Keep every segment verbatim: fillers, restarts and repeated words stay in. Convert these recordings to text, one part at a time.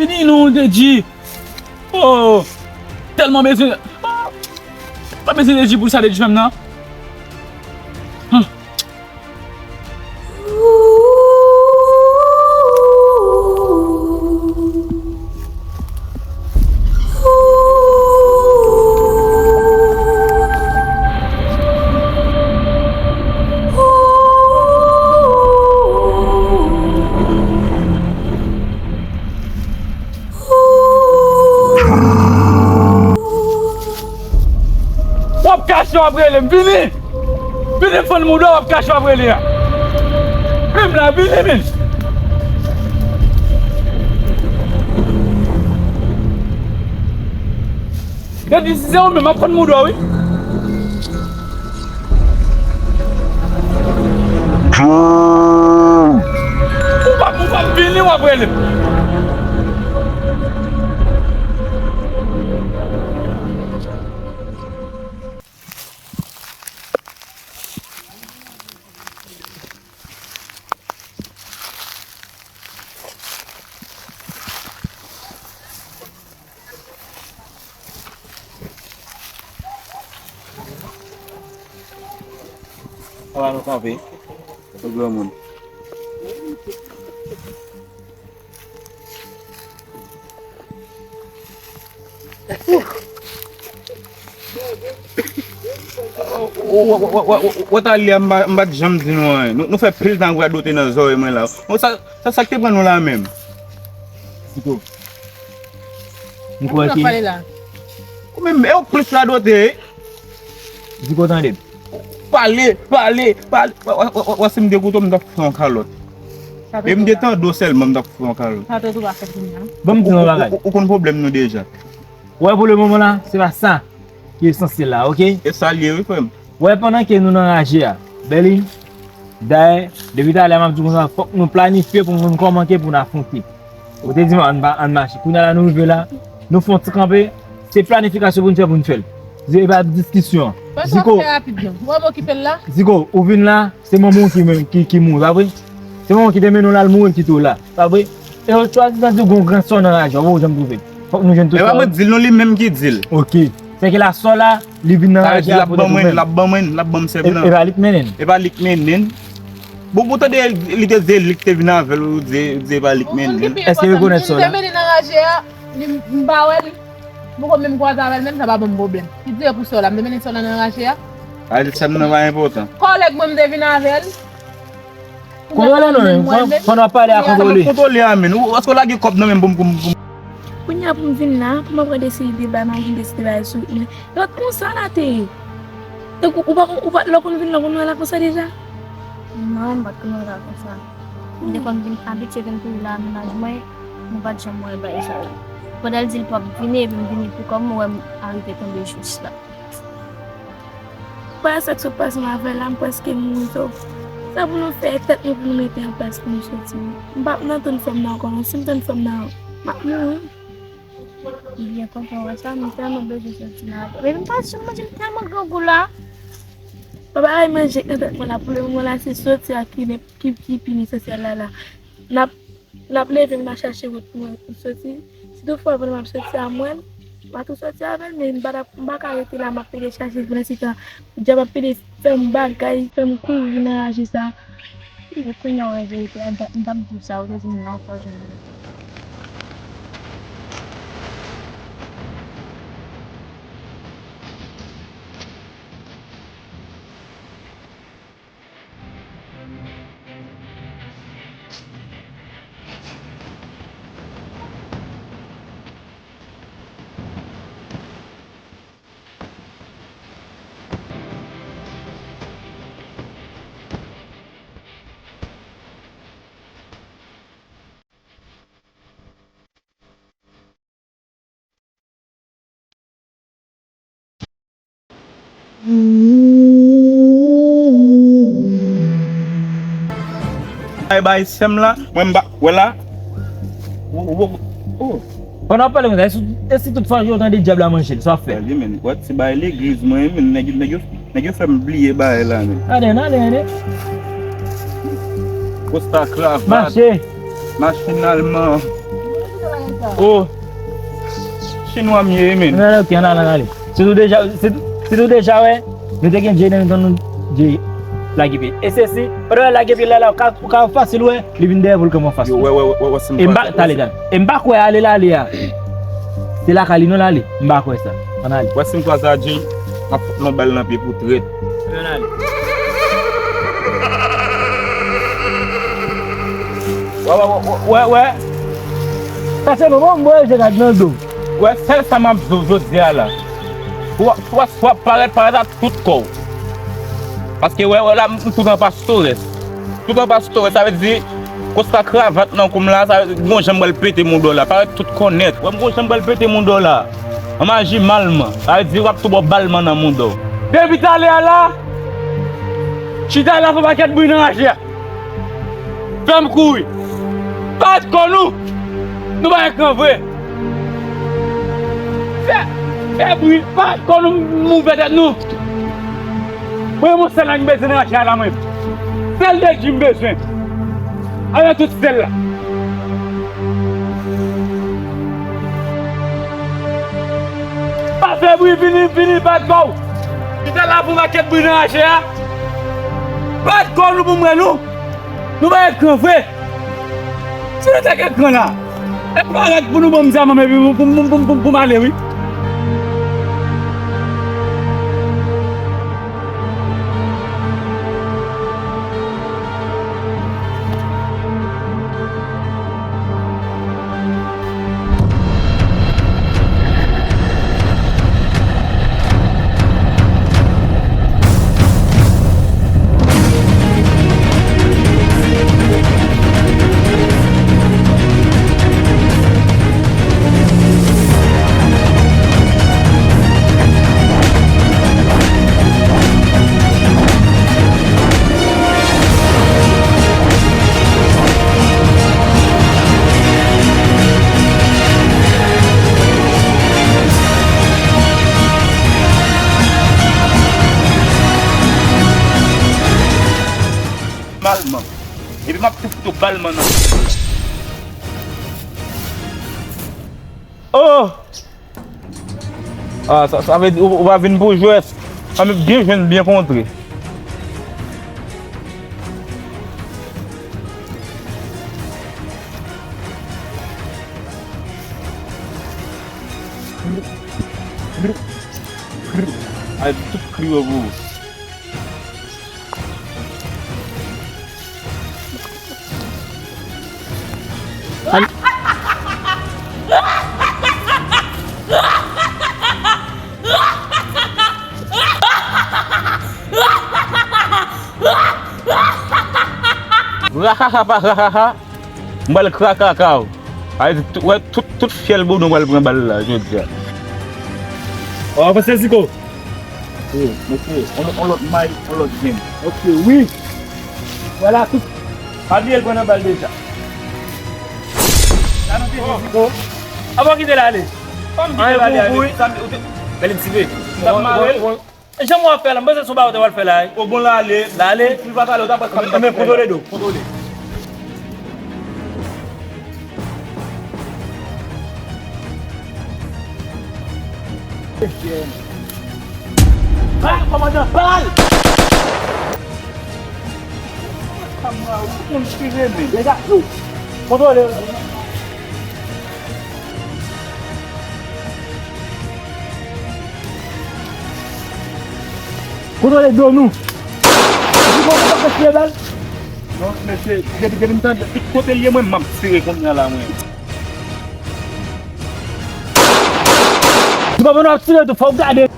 Vini non, Dedji. Oh, tèlman bezwen. Oh, pa bezwen Dedji pou sa Dedji fè m nan. Hmm. W ap kache, w ap rele m, vini! Vini, fann mouda, w ap kache, w ap rele a. Menm la, vini, men. Gade, si se ou menm, m ap fann mouda w, wi. Ou p ap, ou p ap vini, w ap rele m. Ala nou kanpe. Pou granmoun. Ou, ou, ou, ou, ou, ou ta li a, m pa, m pa t janm di nou anyen. Nou, nou fè pil tan ap radote nan zòrèy mwen la. Bon, sa, sa, sa k te pran nou la menm? Ziko. Nou kwè ki pale la. Ou menm, e ou plis radote, wi. Ziko, tande m. Pale, pale, pale. Wè, wè, wè, wè, si m te koute w, m t ap fè yon kalòt. E m te tande w sèlman, m t ap fè yon kalòt. Sa te tou pa fè kounye a. Ban m di w yon bagay. Ou, ou, ou konn pwoblèm nou deja. Wè, pou le moman la, se pa sa ki esansyèl la, oke? E sa l ye, wi, frè m. Wè, pandan ke nou nan raje a, Bèlin, dayè, depi talè a m ap di w konsa, fòk nou planifye pou nou konn kòman ke pou n afwonte. Ou te di m, ann pa, ann mache. Kounye a la, nou rive la, nou fè yon ti kanpe, se planifikasyon pou n fè, pou n fè l. Se pa diskisyon. Ziko, w ap fè rapid, non. W ap okipe l la? Ziko, ou vin la, se manman w ki, ki, ki mouri, pa vre? Se manman w ki te mennen w la, l mouri, l kite w la, pa vre? E w chwazi tande gon gran sè w nan raje a, ou janm twouve l. Fòk nou jwenn tout sa. E pa mwen di l non, li menm ki di l. Oke. Sèke la sè w la, li vin nan raje a pou tèt ou menm. L ap ban mwen, l ap ban mwen, l ap ban m sèm nan. E pa li k mennen l? E pa li k mennen l. Bon, pou tande li te di li k te vin avè l, ou di, ou di e pa li k mennen l. Èske w rekonèt sè w la? M te mennen nan raje a, li, m pa wè li. M poko menm kwaze avè l menm, sa pa ban m pwoblèm. Li di e pou sè w la, m te mennen sè w la nan raje a. A, sè m nan pa enpòtan. Kòlèg mwen, m te vin avè l. Kontwole non, men, fò, fò n ap pale a kontwole. Kontwole a, men. Ou, èske w lage kòb nan men m pou m, pou m, pou m. Kounye a pou m vin la, pou m ap pran deside bay, m ap vin deside bay sou mwen. Lòt konsa la te ye. Donk, ou, ou pa konn, ou pa, lè w konn vin la, ou konn wè la konsa deja? Non, m pa t konn wè la konsa. M te konn vin abitye vin kouri la, mennaj mwen, nou pa t janm wè bagay sa yo. Pandan l di l p ap vini, epi m vini pou kò m, ou wè m arive tonbe jis la. Apre sa k sot pase m avè l la, m prèske mouri, so, sa pou nou fè tèt nou pou nou mete an plas pou nou soti. M p ap nan tann fanm nan ankò non, si m tann fanm nan, m ap mouri. M byen kontan wè sa, m tèlman bezwen soti la. Epi m pa janm manje, m tèlman grangou la. Papa, ay manje k nan tèt mwen la, pou le moman la, se soti a ki, ki, ki pi nesesyè la, la. N ap, n ap leve, n ap chache wout mwen pou soti. Si toutfwa pandan m ap soti a mwen, m a tou soti avè l, men m pa t ap, m pa ka rete la, m ap pede chache, pandan se tan, dyab ap pede fè m bagay, fè m kouri nan raje sa. Yo kounye a w wè verite a, m t ap di w sa, ou te di m nan fò jwenn li. Ay bay sè m la, mwen m pa wè la. Ou, ou, ou, oh. Pandan w ap pale konsa, e si, e si tout fwa yo tande dyab la manje l, sa w ap fè? Gade, men, wè ti bay legliz mwen, men, nèg, nèg yo, nèg yo fè m bliye bagay la, men. Gade, n ale, gade. Kosta kravat. Mache. Machinalman. Oh, chinwa m ye, men. Nan, ok, ann ale, ann ale. Se tou deja, se, se tou deja, wè. Nou te gen Jay nan mitan nou, Jay lage pye. E se si, pandan l lage pye la, la, ou ka, ou ka fasil, wè, li vin dèyè pou l kanpe anfas. Yo, wè, wè, wè, wè, si m E m pa, kwè sa, tale, tale. E m pa kwè ale, l ale a. Se lakay li, non, l ale. M pa kwè sa. Ann ale. Wè, si m kwaze a Jay, m ap fout l yon bal nan pye pou trèt. Ann ale. Wè, wè, wè, wè, wè. Sa se bon, bon, bon, je gad nan do. Wè, sèl sa m ap di w jodi a la. W ap, w ap, w ap parèt, parèt ak tout kò w. Paske, wè, wè, la, m tout an pastorès. Tout an pastorès, sa vle di, konsa kravat nan kou m la, sa vle di, gon jan m pral pete mouda w la. Parèt tout kò nèt. Wè, m gon jan m pral pete mouda w la. An maji malman. Sa vle di, w ap tou ba w balman nan mouda w. Depi talè a la, chita la fè pakèt bri nan raje a. Fè m kouri. Parèt kò nou. Nou pa ekran vre. Fè, fè bri. Parèt kò nou, m ouvè tèt nou. Mwen, yon sèl nèg m bezwen nan raje a la, mwen. Sèl Dedji m bezwen. Avèk tout sèl la. Pa fè bri, vini, vini, parèt kò w. Chita la pou pakèt bri nan raje a. Parèt kò nou pou m wè nou. Nou pa ekran vre. Si nou te gen ekran la, e parèt pou nou ban m zam epi pou, pou, pou, pou, pou, pou m ale, wi. Malman. Epi m ap tou fout ou balman nan. Oh! Ah, sa, sa vle di ou, ou pa vin pou jwèt. Ah, men byen jwenn, byen kontre. Ay, tout kri yo pou ou. Rahaha pa rahaha. M pral krakaka w. Ay, tout, wè, tout, tout fyèl Bono pral pran bal la, jodi a. Ò, avanse, Ziko. Wi, mesye, on, on lòt may, on lòt jenn. Ok, wi. Vwala, tout. Pa bliye l pran nan bal deja. Sa nou te di, Ziko. Avan w kite l ale. Kòm kite l ale, ale. Sa m, ou te, bèl m sive. M t ap mare l. Jan w ap fè la, m panse se yon bagay w ta pral fè la, wi. O bon, l ale. L ale. Si l pa t ale, w ta pral fè m. Men kontwole do, kontwole. Bal, kòmandan, bal! Deja, kontwole. Kontwole do nou. Di bon, nou pa gaspiye bal. Non, mesye, depi, depi m tande, tout kote l ye, mwen, m ap tire kounye a la, mwen. Di bon, nou ap tire tou, fò w gade.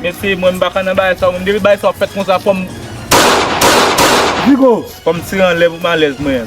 Mesye, mwen m pa ka nan bagay sa, mwen depi bagay sa ap fèt konsa, fò m Digo! Fò m tire anlè pou m alèz mwen.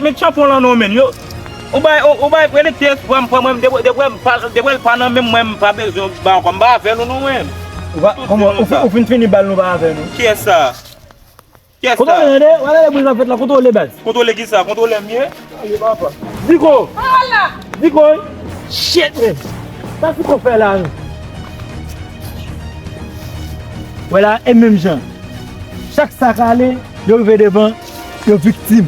met, met chanpon lan non, men. Yo, ou bay, ou, ou bay, rele ti espwa m, pran mwen, depre, depre m pa, depre l pa nan men mwen, m pa bezwen ba ankò, m pa avè nou, non, men. Ou pa, kòman, ou, fin- ou fin fini bal nou pa avè nou? Kiyès sa? Kiyès sa? Kontwole, tande, wè lè bri nan fèt la, kontwole baz. Kontwole ki sa? Kontwole m ye? Ayo, papa. Ziko! Ala! Ziko! Shit, men. Sa Ziko fè la, non? Wè la, e menm jan. Chak sa k ale, yo rive devan, yo viktim.